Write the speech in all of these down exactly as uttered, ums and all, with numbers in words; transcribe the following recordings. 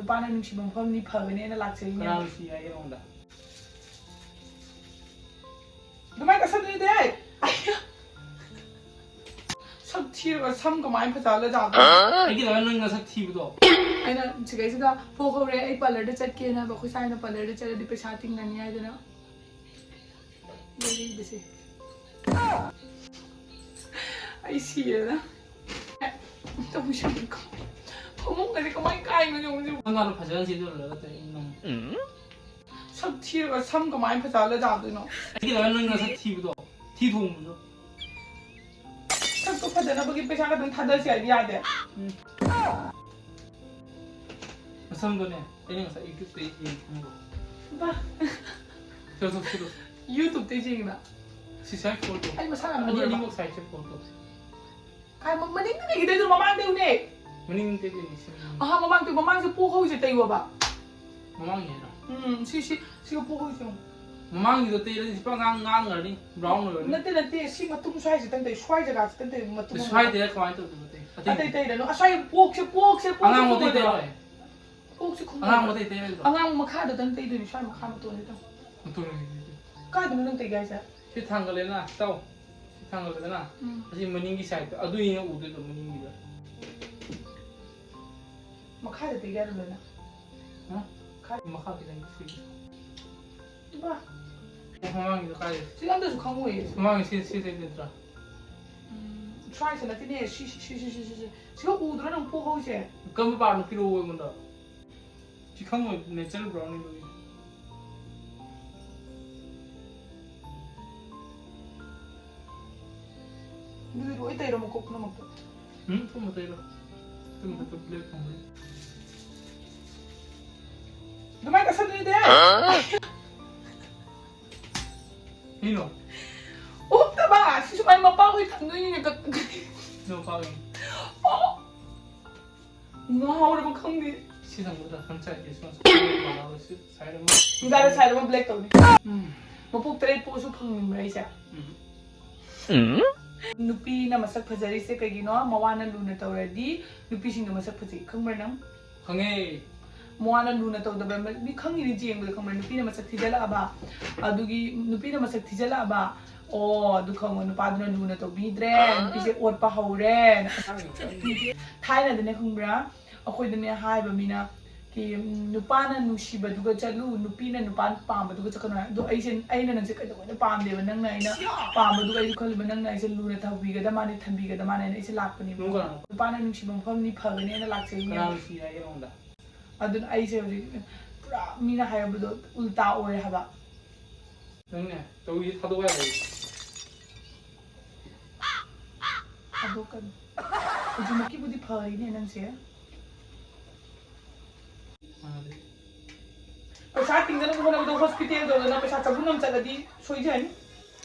ꯅꯨꯄꯥꯅ ꯅꯨꯡꯁꯤꯕ ꯃꯐꯝꯅꯤ ꯐꯒꯅꯦꯅ ꯂꯥꯛꯆꯔꯤꯅꯦ꯫ ꯀꯅꯥ ꯅꯨꯡꯁꯤ ꯍꯥꯏꯒꯦ ꯅꯉꯣꯟꯗ? ꯑꯗꯨꯃꯥꯏꯅ ꯀꯛꯁꯟꯗꯣꯏꯅꯦ꯫ ꯁꯛ ꯊꯤꯔꯒ ꯁꯝ ꯀꯃꯥꯏꯅ ꯐꯖꯍꯜꯂ ꯇꯥꯕ? ꯑꯩꯒꯤ ꯅꯪ ꯅꯁꯛ ꯊꯤꯕꯗꯣ꯫ ꯑꯩꯅ ꯁꯤꯗꯩꯁꯤꯗ ꯄꯣꯛꯍꯧꯔꯦ, ꯑꯩ ꯄꯥꯔꯂꯔꯗ ꯆꯠꯀꯦꯅ ꯍꯥꯏꯕ꯫ ꯑꯩꯈꯣꯏ ꯁꯥꯏꯅ ꯄꯥꯔꯂꯔꯗ ꯆꯠꯂꯗꯤ ꯄꯩꯁꯥ ꯇꯤꯡꯒꯅꯤ ꯍꯥꯏꯗꯅ꯫ ꯂꯩꯔꯤꯕꯁꯦ꯫ ꯑꯩ ꯁꯤꯔꯦꯗ꯫ ꯇꯧꯁꯤꯀꯣ꯫ ꯐꯃꯨꯡꯒꯁꯦ ꯀꯃꯥꯏꯅ ꯀꯥꯏꯕꯅꯣ ꯌꯦꯡꯉꯨꯁꯦ꯫ ꯅꯪ ꯅꯥꯟꯅ ꯐꯖꯅ ꯁꯤꯗꯣꯛꯂꯒ ꯇꯧꯔꯤꯅꯤ ꯅꯪ꯫ ꯁꯛ ꯊꯤꯔꯒ ꯁꯝ ꯀꯃꯥꯏꯅ ꯐꯖꯍꯜꯂ ꯇꯥꯗꯣꯏꯅꯣ? ꯑꯩꯒꯤ ꯅꯪ ꯅꯁꯛ ꯊꯤꯕꯗꯣ꯫ ꯊꯤ ꯊꯣꯡꯕꯗꯣ꯫ ꯁꯛꯇꯣ ꯐꯖꯅꯕꯒꯤ ꯄꯩꯁꯥ ꯈꯛꯇꯪ ꯊꯥꯗꯁꯤ ꯍꯥꯏꯗꯤ ꯌꯥꯗꯦ꯫ ꯃꯁꯝꯗꯣꯅꯦ ꯑꯩꯅ ꯉꯁꯥꯏ ꯌꯨꯇ꯭ꯌꯨꯕꯇ ꯌꯦꯡꯉꯦ ꯈꯪꯕ꯭ꯔꯣ? ꯕꯥ꯫ ꯁꯤꯗꯣ ꯁꯤꯗꯣ꯫ ꯌꯨꯇ꯭ꯌꯨꯕꯇꯩ ꯌꯦꯡꯉꯤꯕ꯫ ꯁꯤ ꯁꯥꯏ ꯐꯣꯜ ꯇꯧ꯫ ꯑꯩ ꯃꯁꯥ ꯌꯥꯝ ꯑꯅꯤ ꯅꯣꯏꯕ꯫ ꯑꯅꯤꯃꯛ ꯁꯥꯏꯁꯦ ꯐꯣꯜ ꯇꯧ꯫ ꯀꯥꯏ ꯃ-, ꯃꯅꯤꯡꯗ ꯂꯩꯈꯤꯗꯣꯏꯗꯣ ꯃꯃꯥꯡꯗ ꯎꯅꯦ꯫ ꯃꯅꯤꯡ ꯇꯦꯛꯂꯤꯅꯤ ꯁꯤ꯫ ꯑꯍꯥ, ꯃꯃꯥꯡꯗ, ꯃꯃꯥꯡꯁꯦ ꯄꯣꯛꯍꯧꯁꯦ ꯇꯩꯌꯣꯕ꯫ ꯃꯃꯥꯡꯒꯤ ꯍꯥꯏꯔꯣ? ꯎꯝ, ꯁꯤ, ꯁꯤ, ꯁꯤꯒ ꯄꯣꯛꯍꯧꯁꯦ ꯌꯦꯡꯉꯣ꯫ ꯃꯃꯥꯡꯒꯤꯗꯣ ꯇꯩꯔꯗꯤ ꯁꯤ ꯄꯨꯔꯥ ꯉꯥꯡ-, ꯉꯥꯡꯈ꯭ꯔꯅꯤ꯫ ꯕ꯭ꯔꯥꯎꯟ ꯑꯣꯏꯔꯅꯤ꯫ ꯅꯠꯇꯦ, ꯅꯠꯇꯦ, ꯁꯤ ꯃꯇꯨꯝ ꯁ꯭ꯋꯥꯏꯁꯤꯗꯪ ꯇꯩ, ꯁ꯭ꯋꯥꯏ ꯖꯒꯥꯁꯤꯗꯪ ꯇꯩ, ꯃꯇꯨꯝ ꯑꯃ꯫ ꯁ꯭ꯋꯥꯏꯗ ꯀꯃꯥꯏꯅ ꯇꯧꯗꯣꯏꯕ ꯑꯇꯩ? ꯑꯇꯩ ꯇꯩꯔꯅꯨ꯫ ꯑꯁ꯭ꯋꯥꯏ ꯄꯣꯛꯁꯦ, ꯄꯣꯛꯁꯦ, ꯄꯣꯛꯁꯦ ꯑꯉꯥꯡꯕ ꯑꯇꯩ ꯈꯨꯝꯃꯣꯏꯗ꯭ꯔꯣ? ꯇꯩꯔꯣꯏ꯫ ꯄꯣꯛꯁꯦ ꯈꯨꯝꯃꯣꯏꯗ꯭ꯔꯣ? ꯑꯉꯥꯡꯕ ꯑꯇꯩ ꯇꯩꯔꯣꯏꯗ꯭ꯔꯣ? ꯑꯉꯥꯡ ꯃꯈꯥꯗꯨꯗꯪ ꯇꯩꯗꯣꯏꯅꯤ, ꯁ꯭ꯋꯥꯏ ꯃꯈꯥ ꯃꯇꯣꯟꯁꯤꯗꯪ꯫ ꯃꯇꯨꯝ꯫ ꯀꯥꯏꯗꯅꯣ ꯅꯪ ꯇꯩꯒꯦ ꯍꯥꯏꯁꯦ? ꯁꯤ ꯊꯥꯡꯒꯠꯂꯦꯅ, ꯇꯧ꯫ ꯁꯤ ꯊꯥꯡꯒꯠꯂꯦꯗꯅ꯫ ꯎꯝ꯫ ꯑꯁꯤ ꯃꯅꯤꯡꯒꯤ ꯁꯥꯏꯗꯇ꯫ ꯑꯗꯨꯅꯤꯅ ꯎꯗꯣꯏꯗꯣ ꯃꯅꯤꯡꯒꯤꯗ꯫ ꯃꯈꯥꯗ ꯇꯩꯒꯦ ꯍꯥꯏꯔꯣ ꯂꯣꯏꯅ? ꯍꯥ? ꯈꯥ-, ꯃꯈꯥ ꯈꯤꯇꯪ ꯁꯤ꯫ ꯏꯃꯥ, ꯃꯃꯥꯡꯒꯤꯗꯣ ꯀꯥꯏꯗ? ꯁꯤ ꯑꯝꯇꯁꯨ ꯈꯪꯉꯣꯏꯌꯦ꯫ ꯃꯃꯥꯡꯒꯤ ꯁꯤ, ꯁꯤ ꯇꯩꯗꯣꯏ ꯅꯠꯇ꯭ꯔꯥ? ꯎꯝ, ꯁ꯭ꯋꯥꯏꯁꯦ ꯅꯠꯇꯦꯅꯦ, ꯁꯤ, ꯁꯤ꯫ ꯁꯤꯒ ꯎꯗ꯭ꯔꯣ ꯅꯪ ꯄꯣꯛꯍꯧꯁꯦ? ꯀꯔꯝꯕ ꯄꯥꯔꯠꯅꯣ ꯄꯤꯔꯛꯑꯣ ꯑꯩꯉꯣꯟꯗ꯫ ꯁꯤ ꯈꯪꯉꯣꯏ, natural browning ꯗꯨꯒꯤ꯫ ꯑꯗꯨꯗꯤ ꯂꯣꯏ ꯇꯩꯔꯣ ꯃꯀꯣꯛ ꯄꯨꯝꯅꯃꯛꯇ꯫ ꯎꯝ, ꯄꯨꯟꯅ ꯇꯩꯔꯣ꯫ ꯄꯨꯟꯅ ꯇꯩꯔꯣ, black ꯊꯝꯕꯩ꯫ ꯑꯗꯨꯃꯥꯏꯅ ꯀꯛꯁꯟꯗꯣꯏꯅꯦ꯫ ꯀꯩꯅꯣ? ꯑꯣꯛꯇꯕ! ꯁꯤ ꯁꯨꯃꯥꯏꯅ ꯃꯄꯥ ꯍꯣꯏ ꯊꯝꯗꯣꯏꯅꯤꯅꯦ, ꯀꯛ-, ꯅꯣ ꯄꯥꯎ꯫ ꯑꯣ! ꯉꯥꯎꯔꯕ ꯈꯪꯗꯦ꯫ ꯁꯤ ꯊꯝꯒꯗ꯭ꯔꯥ? ꯐ꯭ꯔꯟꯠ ꯁꯥꯏꯗꯀꯤ ꯁꯤ ꯃꯥꯁꯨ ꯁꯥꯏꯗ ꯑꯃ꯫ ꯅꯨꯡꯗꯥꯡꯗ ꯁꯥꯏꯗ ꯑꯃ black ꯇꯧꯅꯤ꯫ ꯎꯝ꯫ ꯃꯄꯣꯛ ꯇꯔꯦꯠ ꯄꯣꯛꯑꯁꯨ ꯐꯪꯅꯤꯡꯕ꯭ꯔꯥ ꯑꯩꯁꯦ? ꯎꯝ꯫ ꯅꯨꯄꯤꯅ ꯃꯁꯛ ꯐꯖꯔꯤꯁꯦ ꯀꯩꯒꯤꯅꯣ? ꯃꯋꯥꯅ ꯂꯨꯅ ꯇꯧꯔꯗꯤ ꯅꯨꯄꯤꯁꯤꯡꯗꯣ ꯃꯁꯛ ꯐꯖꯩ꯫ ꯈꯪꯕ꯭ꯔꯥ ꯅꯪ? ꯈꯪꯉꯦ꯫ ꯃꯋꯥꯅ ꯂꯨꯅ ꯇꯧꯗꯕ ꯃ- ꯃꯤ ꯈꯪꯉꯤꯅꯤ ꯌꯦꯡꯕꯗ ꯈꯪꯕ꯭ꯔꯥ? ꯅꯨꯄꯤꯅ ꯃꯁꯛ ꯊꯤꯖꯤꯜꯂꯛꯑꯕ, ꯑꯗꯨꯒꯤ ꯅꯨꯄꯤꯅ ꯃꯁꯛ ꯊꯤꯖꯤꯜꯂꯛꯑꯕ, ꯑꯣ, ꯑꯗꯨ ꯈꯪꯉꯣ, ꯅꯨꯄꯥꯗꯨꯅ ꯂꯨꯅ ꯇꯧꯕꯤꯗ꯭ꯔꯦ, ꯅꯨꯄꯤꯁꯦ ꯑꯣꯠꯄ ꯍꯧꯔꯦ꯫ ꯊꯥꯏꯅꯗꯅꯦ ꯈꯪꯕ꯭ꯔꯥ, ꯑꯩꯈꯣꯏꯗꯅꯦ ꯍꯥꯏꯕ ꯃꯤꯅ ꯀꯤ ꯎꯝ, ꯅꯨꯄꯥꯅ ꯅꯨꯡꯁꯤꯕꯗꯨꯒ ꯆꯠꯂꯨ, ꯅꯨꯄꯤꯅ ꯅꯨꯄꯥ ꯄꯥꯝꯕꯗꯨꯒ ꯆꯠꯀꯅꯨ ꯍꯥꯏ꯫ ꯑꯗꯣ ꯑꯩꯁꯦ, ꯑꯩꯅ ꯅꯪꯁꯦ ꯀꯩꯗꯧꯕꯩꯅ ꯄꯥꯝꯗꯦꯕ? ꯅꯪꯅ ꯑꯩꯅ ꯄꯥꯝꯕꯗꯨꯒ ꯑꯩꯁꯨ ꯈꯜꯂꯤꯕ, ꯅꯪꯅ ꯑꯩꯁꯦ ꯂꯨꯅ ꯊꯧꯕꯤꯒꯗꯕ ꯃꯥꯅꯤ, ꯊꯝꯕꯤꯒꯗꯕ ꯃꯥꯅꯤ ꯍꯥꯏꯅ ꯑꯩꯁꯦ ꯂꯥꯛꯄꯅꯦꯕ꯫ ꯅꯨꯡ ꯀꯅꯥꯅꯣ? ꯅꯨꯄꯥꯅ ꯅꯨꯡꯁꯤꯕ ꯃꯐꯝꯅꯤ ꯐꯒꯅꯤ ꯍꯥꯏꯅ ꯂꯥꯛꯆꯩꯅꯦ꯫ ꯀꯅꯥ ꯅꯨꯡꯁꯤ ꯍꯥꯏꯒꯦ ꯅꯉꯣꯟꯗ? ꯑꯗꯨꯅ ꯑꯩꯁꯦ ꯍꯧꯖꯤꯛ ꯄꯨꯔꯥ ꯃꯤꯅ ꯍꯥꯏꯔꯕꯗꯣ ꯎꯜꯇꯥ ꯑꯣꯏꯔꯦ ꯍꯥꯏꯕ꯫ ꯅꯪꯅꯦ ꯇꯧꯔꯤꯁꯦ ꯊꯥꯗꯣꯛꯑꯣ ꯍꯥꯏꯕ꯫ ꯊꯥꯗꯣꯛꯀꯅꯤ꯫ ꯍꯧꯖꯤꯛꯃꯛꯀꯤꯕꯨꯗꯤ ꯐꯔꯤꯅꯦ ꯅꯪꯁꯦ꯫ ꯄꯩꯁꯥ ꯇꯤꯡꯗꯅꯕ ꯍꯣꯠꯅꯕꯗ ꯍꯣꯁꯄꯤꯇꯥꯜ ꯌꯧꯗꯅ ꯄꯩꯁꯥ ꯆꯍꯨꯝ ꯑꯃ ꯆꯠꯂꯗꯤ ꯁꯣꯏꯖꯅꯤ꯫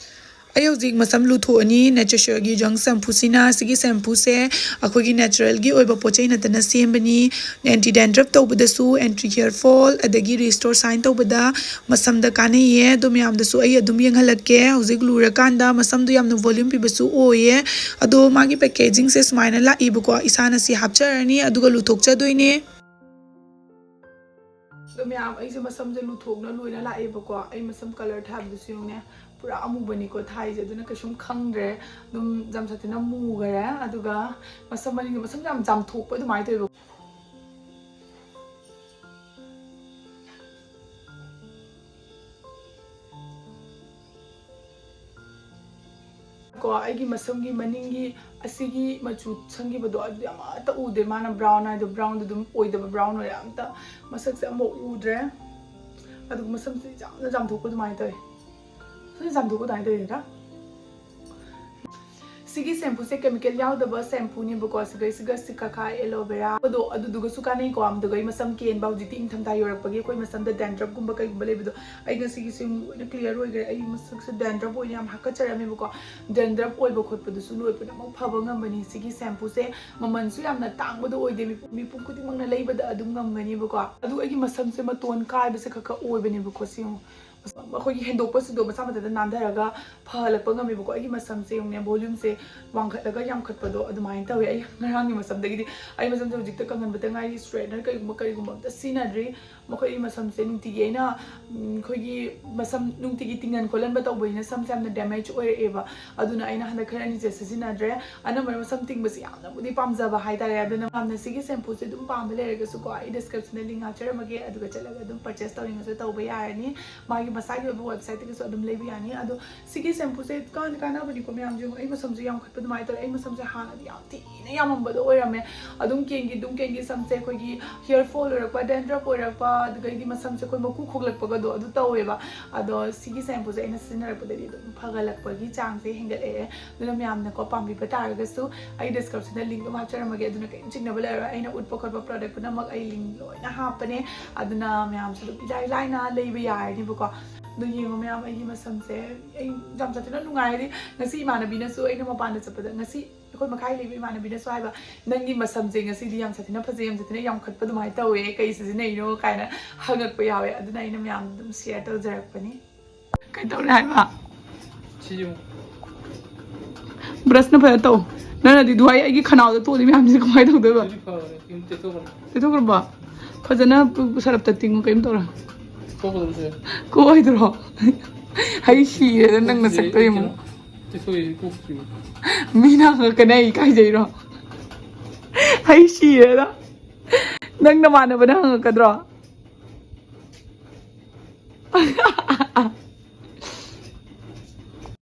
ꯑꯩ ꯍꯧꯖꯤꯛ ꯃꯁꯝ ꯂꯨꯊꯣꯛꯑꯅꯤ꯫ ꯅꯦꯆꯔꯁꯔꯒꯤ ꯖꯪ ꯁꯦꯝꯄꯨꯁꯤꯅ, ꯁꯤꯒꯤ ꯁꯦꯝꯄꯨꯁꯦ ꯑꯩꯈꯣꯏꯒꯤ ꯅꯦꯆꯔꯦꯜꯒꯤ ꯑꯣꯏꯕ ꯄꯣꯠ ꯆꯩ ꯅꯠꯇꯅ ꯁꯦꯝꯕꯅꯤ꯫ ꯑꯦꯟꯇꯤ ꯗꯦꯟꯗ꯭ꯔꯐ ꯇꯧꯕꯗꯁꯨ, ꯑꯦꯟꯇꯤ ꯍꯤꯌꯔ ꯐꯣꯜ, ꯑꯗꯒꯤ ꯔꯤꯁꯇꯣꯔ ꯁꯥꯏꯟ ꯇꯧꯕꯗ ꯃꯁꯝꯗ ꯀꯥꯟꯅꯩꯌꯦ꯫ ꯑꯗꯣ ꯃꯌꯥꯝꯗꯁꯨ ꯑꯩ ꯑꯗꯨꯝ ꯌꯦꯡꯍꯜꯂꯛꯀꯦ꯫ ꯍꯧꯖꯤꯛ ꯂꯨꯔꯀꯥꯟꯗ ꯃꯁꯝꯗꯣ ꯌꯥꯝꯅ ꯚꯣꯂ꯭ꯌꯨꯝ ꯄꯤꯕꯁꯨ ꯑꯣꯏꯌꯦ꯫ ꯑꯗꯣ ꯃꯥꯒꯤ ꯄꯦꯀꯦꯖꯤꯡꯁꯦ ꯁꯨꯃꯥꯏꯅ ꯂꯥꯛꯏꯕꯀꯣ꯫ ꯏꯁꯥꯅ ꯁꯤ ꯍꯥꯞꯆꯔꯅꯤ, ꯑꯗꯨꯒ ꯂꯨꯊꯣꯛꯆꯗꯣꯏꯅꯦ꯫ ꯑꯗꯣ ꯃꯌꯥꯝ, ꯑꯩꯁꯦ ꯃꯁꯝꯁꯦ ꯂꯨꯊꯣꯛꯅ ꯂꯣꯏꯅ ꯂꯥꯛꯑꯦꯕꯀꯣ꯫ ꯑꯩ ꯃꯁꯝ ꯀꯂꯔ ꯊꯥꯕꯗꯨꯁꯨ ꯌꯦꯡꯉꯨꯅꯦ, ꯄꯨꯔꯥ ꯑꯃꯨꯕꯅꯤꯀꯣ ꯊꯥꯏꯁꯦ, ꯑꯗꯨꯅ ꯀꯩꯁꯨꯝ ꯈꯪꯗ꯭ꯔꯦ꯫ ꯑꯗꯨꯝ ꯌꯥꯝ ꯁꯥꯊꯤꯅ ꯃꯨꯈꯔꯦ꯫ ꯑꯗꯨꯒ ꯃꯁꯝ ꯃꯅꯤꯡꯒꯤ ꯃꯁꯝ ꯌꯥꯝ ꯆꯥꯝꯊꯣꯛꯄ ꯑꯗꯨꯃꯥꯏꯅ ꯇꯧꯋꯦꯕ꯫ ꯀꯣ, ꯑꯩꯒꯤ ꯃꯁꯝꯒꯤ ꯃꯅꯤꯡꯒꯤ ꯑꯁꯤꯒꯤ ꯃꯆꯨ ꯁꯪꯈꯤꯕꯗꯣ ꯑꯗꯨꯗꯤ ꯑꯃꯠꯇ ꯎꯗꯦ꯫ ꯃꯥꯅ ꯕ꯭ꯔꯥꯎꯟ ꯍꯥꯏꯗꯣ ꯕ꯭ꯔꯥꯎꯟꯗꯣ ꯑꯗꯨꯝ ꯑꯣꯏꯗꯕ ꯕ꯭ꯔꯥꯎꯟ ꯑꯣꯏꯔꯦ꯫ ꯑꯝꯇ ꯃꯁꯛꯁꯦ ꯑꯃꯐꯥꯎ ꯎꯗ꯭ꯔꯦ꯫ ꯑꯗꯨꯒ ꯃꯁꯝꯁꯦ ꯌꯥꯝꯅ ꯆꯥꯝꯊꯣꯛꯄ ꯑꯗꯨꯃꯥꯏꯅ ꯇꯧꯋꯦ꯫ ꯁꯨꯝ ꯆꯥꯝꯊꯣꯛꯄ ꯑꯗꯨꯃꯥꯏꯅ ꯇꯧꯋꯦꯗ꯫ ꯁꯤꯒꯤ ꯁꯦꯝꯄꯨꯁꯦ ꯀꯦꯃꯤꯀꯦꯜ ꯌꯥꯎꯗꯕ ꯁꯦꯝꯄꯨꯅꯦꯕꯀꯣ꯫ ꯁꯤꯗꯩꯁꯤꯒ ꯁꯤꯀꯥꯀꯥ ꯑꯦꯂꯣ ꯚꯦꯔꯥ ꯑꯗꯣ ꯑꯗꯨꯗꯨꯒꯁꯨ ꯀꯥꯟꯅꯩꯀꯣ꯫ ꯑꯗꯨꯒ ꯑꯩ ꯃꯁꯝ ꯀꯦꯟꯕ ꯍꯧꯖꯤꯛꯇꯤ ꯏꯪꯊꯝꯊꯥ ꯌꯧꯔꯛꯄꯒꯤ ꯑꯩꯈꯣꯏ ꯃꯁꯝꯗ ꯗꯦꯟꯗ꯭ꯔꯐꯀꯨꯝꯕ ꯀꯩꯒꯨꯝꯕ ꯂꯩꯕꯗꯣ ꯑꯩ ꯉꯁꯤꯒꯤꯁꯦ ꯂꯣꯏꯅ ꯀ꯭ꯂꯤꯌꯥꯔ ꯑꯣꯏꯈ꯭ꯔꯦ꯫ ꯑꯩ ꯃꯁꯛꯁꯦ ꯗꯦꯟꯗ꯭ꯔꯐ ꯑꯣꯏꯅ ꯌꯥꯝ ꯍꯥꯀꯠꯆꯔꯝꯃꯦꯕꯀꯣ꯫ ꯗꯦꯟꯗ꯭ꯔꯐ ꯑꯣꯏꯕ ꯈꯣꯠꯄꯗꯨꯁꯨ ꯂꯣꯏ ꯄꯨꯝꯅꯃꯛ ꯐꯕ ꯉꯝꯕꯅꯤ ꯁꯤꯒꯤ ꯁꯦꯝꯄꯨꯁꯦ꯫ ꯃꯃꯜꯁꯨ ꯌꯥꯝꯅ ꯇꯥꯡꯕꯗꯣ ꯑꯣꯏꯗꯦ, ꯃꯤꯄꯨꯝ, ꯃꯤꯄꯨꯝ ꯈꯨꯗꯤꯡꯃꯛꯅ ꯂꯩꯕꯗ ꯑꯗꯨꯝ ꯉꯝꯒꯅꯤꯕꯀꯣ꯫ ꯑꯗꯨ ꯑꯩꯒꯤ ꯃꯁꯝꯁꯦ ꯃꯇꯣꯟ ꯀꯥꯏꯕꯁꯦ ꯈꯔ ꯈꯔ ꯑꯣꯏꯕꯅꯦꯕꯀꯣ꯫ ꯁꯤ ꯌꯦꯡꯉꯨ, ꯑꯩꯈꯣꯏꯒꯤ ꯍꯦꯟꯗꯣꯛꯄꯁꯤꯡꯗꯣ ꯃꯁꯥ ꯃꯊꯟꯇ ꯅꯥꯟꯊꯔꯒ ꯐꯍꯜꯂꯛꯄ ꯉꯝꯃꯦꯕꯀꯣ꯫ ꯑꯩꯒꯤ ꯃꯁꯝꯁꯦ ꯌꯦꯡꯉꯨꯅꯦ, volumeꯁꯦ ꯋꯥꯡꯈꯠꯂꯒ ꯌꯥꯝꯈꯠꯄꯗꯣ ꯑꯗꯨꯃꯥꯏꯅ ꯇꯧꯋꯦ꯫ ꯑꯩ ꯉꯔꯥꯡꯒꯤ ꯃꯁꯝꯗꯒꯤꯗꯤ ꯑꯩ ꯃꯁꯝꯁꯦ ꯍꯧꯖꯤꯛꯇ ꯀꯪꯍꯟꯕꯗ ꯉꯥꯏꯔꯤ꯫ Straightener ꯀꯩꯒꯨꯝꯕ ꯀꯔꯤꯒꯨꯝꯕ ꯑꯝꯇ ꯁꯤꯖꯤꯟꯅꯗ꯭ꯔꯤ꯫ ꯃꯈꯣꯏꯒꯤ ꯃꯁꯝꯁꯦ ꯅꯨꯡꯇꯤꯒꯤ ꯑꯩꯅ, ꯎꯝ, ꯑꯩꯈꯣꯏꯒꯤ ꯃꯁꯝ ꯅꯨꯡꯇꯤꯒꯤ ꯇꯤꯡꯍꯟ ꯈꯣꯠꯍꯟꯕ ꯇꯧꯕꯅꯤꯅ ꯁꯝꯁꯦ ꯌꯥꯝꯅ damage ꯑꯣꯏꯔꯛꯑꯦꯕ꯫ ꯑꯗꯨꯅ ꯑꯩꯅ ꯍꯟꯗꯛ ꯈꯔ ꯑꯅꯤꯁꯦ ꯁꯤꯖꯤꯟꯅꯗ꯭ꯔꯦ꯫ ꯑꯅꯝꯕꯅ ꯃꯁꯝ ꯇꯤꯡꯕꯁꯦ ꯌꯥꯝꯅꯕꯨꯗꯤ ꯄꯥꯝꯖꯕ ꯍꯥꯏꯇꯥꯔꯦ꯫ ꯑꯗꯨꯅ ꯃꯌꯥꯝꯅ ꯁꯤꯒꯤ shampooꯁꯦ ꯑꯗꯨꯝ ꯄꯥꯝꯕ ꯂꯩꯔꯒꯁꯨꯀꯣ, ꯑꯩ descriptionꯗ link ꯍꯥꯞꯆꯔꯝꯃꯒꯦ, ꯑꯗꯨꯒ ꯆꯠꯂꯒ ꯑꯗꯨꯝ purchase ꯇꯧꯅꯤꯡꯉꯁꯨ ꯇꯧꯕ ꯌꯥꯔꯅꯤ꯫ ꯃꯥꯒꯤ ꯃꯁꯥꯒꯤ ꯑꯣꯏꯕ websiteꯇꯒꯤꯁꯨ ꯑꯗꯨꯝ ꯂꯩꯕ ꯌꯥꯅꯤ꯫ ꯑꯗꯣ ꯁꯤꯒꯤ shampooꯁꯦ ꯀꯥꯟꯗꯤ ꯀꯥꯟꯅꯕꯅꯤꯀꯣ ꯃꯌꯥꯝꯁꯦ꯫ ꯑꯩ ꯃꯁꯝꯁꯦ ꯌꯥꯝꯈꯠꯄ ꯑꯗꯨꯃꯥꯏꯅ ꯇꯧꯔꯦ꯫ ꯑꯩ ꯃꯁꯝꯁꯦ ꯍꯥꯟꯅꯗꯤ ꯌꯥꯝ ꯊꯤꯅ ꯌꯥꯝꯃꯝꯕꯗꯣ ꯑꯣꯏꯔꯝꯃꯦ꯫ ꯑꯗꯨꯝ ꯀꯦꯟꯈꯤ, ꯑꯗꯨꯝ ꯀꯦꯟꯈꯤ꯫ ꯁꯝꯁꯦ ꯑꯩꯈꯣꯏꯒꯤ hair fall ꯑꯣꯏꯔꯛꯄ, dandruff ꯑꯣꯏꯔꯛꯄ, ꯑꯗꯨꯗꯒꯤꯗꯤ ꯃꯁꯝꯁꯦ ꯑꯩꯈꯣꯏ ꯃꯀꯨ ꯈꯣꯛꯂꯛꯄꯒꯗꯣ ꯑꯗꯨ ꯇꯧꯋꯦꯕ꯫ ꯑꯗꯣ ꯁꯤꯒꯤ shampooꯁꯦ ꯑꯩꯅ ꯁꯤꯖꯤꯟꯅꯔꯛꯄꯗꯒꯤ ꯑꯗꯨꯝ ꯐꯒꯠꯂꯛꯄꯒꯤ ꯆꯥꯡꯁꯦ ꯍꯦꯟꯒꯠꯂꯛꯑꯦ꯫ ꯑꯗꯨꯅ ꯃꯌꯥꯝꯅꯀꯣ ꯄꯥꯝꯕꯤꯕ ꯇꯥꯔꯒꯁꯨ ꯑꯩ descriptionꯗ link ꯑꯗꯨꯝ ꯍꯥꯞꯆꯔꯝꯃꯒꯦ꯫ ꯑꯗꯨꯅ ꯀꯔꯤꯝ ꯆꯤꯡꯅꯕ ꯂꯩꯔꯔꯣꯏ꯫ ꯑꯩꯅ ꯎꯠꯄ ꯈꯣꯠꯄ product ꯄꯨꯝꯅꯃꯛ ꯑꯩ link ꯂꯣꯏꯅ ꯍꯥꯞꯄꯅꯦ꯫ ꯑꯗꯨꯅ ꯃꯌꯥꯝꯁꯨ ꯑꯗꯨꯝ ꯏꯂꯥꯏ ꯂꯥꯏꯅ ꯂꯩꯕ ꯌꯥꯔꯅꯤꯕꯀꯣ꯫ ꯑꯗꯣ ꯌꯦꯡꯉꯣ ꯃꯌꯥꯝ, ꯑꯩꯒꯤ ꯃꯁꯝꯁꯦ ꯑꯩ ꯌꯥꯝ ꯁꯥꯊꯤꯅ ꯅꯨꯡꯉꯥꯏ꯫ ꯍꯥꯏꯗꯤ ꯉꯁꯤ ꯏꯃꯥꯟꯅꯕꯤꯅꯁꯨ, ꯑꯩꯅ ꯃꯄꯥꯟꯗ ꯆꯠꯄꯗ, ꯉꯁꯤ ꯑꯩꯈꯣꯏ ꯃꯈꯥꯏ ꯂꯩꯕ ꯏꯃꯥꯟꯅꯕꯤꯅꯁꯨ ꯍꯥꯏꯕ, "ꯅꯪꯒꯤ ꯃꯁꯝꯁꯦ ꯉꯁꯤꯗꯤ ꯌꯥꯝ ꯁꯥꯊꯤꯅ ꯐꯖꯩ, ꯌꯥꯝ ꯁꯥꯊꯤꯅ ꯌꯥꯝꯈꯠꯄ ꯑꯗꯨꯃꯥꯏꯅ ꯇꯧꯋꯦ, ꯀꯩ ꯁꯤꯖꯤꯟꯅꯩꯅꯣ?" ꯀꯥꯏꯅ ꯍꯪꯉꯛꯄ ꯌꯥꯎꯋꯦ꯫ ꯑꯗꯨꯅ ꯑꯩꯅ ꯃꯌꯥꯝꯗ ꯑꯗꯨꯝ share ꯇꯧꯖꯔꯛꯄꯅꯤ꯫ ꯀꯩꯗꯧꯔꯦ ꯍꯥꯏꯕ? ꯁꯤ ꯌꯦꯡꯉꯨ꯫ Brushꯅ ꯐꯖꯅ ꯇꯧ꯫ ꯅꯪꯅꯗꯤ ꯑꯗꯨꯋꯥꯏ ꯑꯩꯒꯤ ꯈꯅꯥꯎꯗ ꯇꯣꯛꯂꯤ ꯃꯌꯥꯝꯁꯤꯗꯤ ꯀꯃꯥꯏꯅ ꯇꯧꯗꯣꯏꯕ? ꯁꯤꯗꯤ ꯐꯕꯅꯦ꯫ ꯌꯨꯝ ꯇꯩꯊꯣꯛꯈ꯭ꯔꯣ꯫ ꯇꯩꯊꯣꯛꯈ꯭ꯔꯕꯣ? ꯐꯖꯅ ꯁꯔꯞꯇ ꯇꯤꯡꯉꯨ, ꯀꯩꯝ ꯇꯧꯔꯣꯏ꯫ ꯇꯣꯛꯀꯗꯕꯁꯦ꯫ ꯀꯣꯛꯑꯣꯏꯗ꯭ꯔꯣ? ꯍꯩ ꯁꯤꯔꯦꯗ ꯅꯪ ꯅꯁꯛꯇꯣ ꯌꯦꯡꯉꯣ꯫ ꯇꯩꯊꯣꯛꯏꯁꯦ ꯀꯣꯛꯇ꯭ꯔꯤꯕ꯫ ꯃꯤꯅ ꯍꯪꯉꯛꯀꯅꯤ ꯑꯩ ꯏꯀꯥꯏꯖꯩꯔꯣ? ꯍꯩ ꯁꯤꯔꯦꯗ꯫ ꯅꯪ ꯅꯃꯥꯟꯅꯕꯅ ꯍꯪꯉꯛꯀꯗ꯭ꯔꯣ?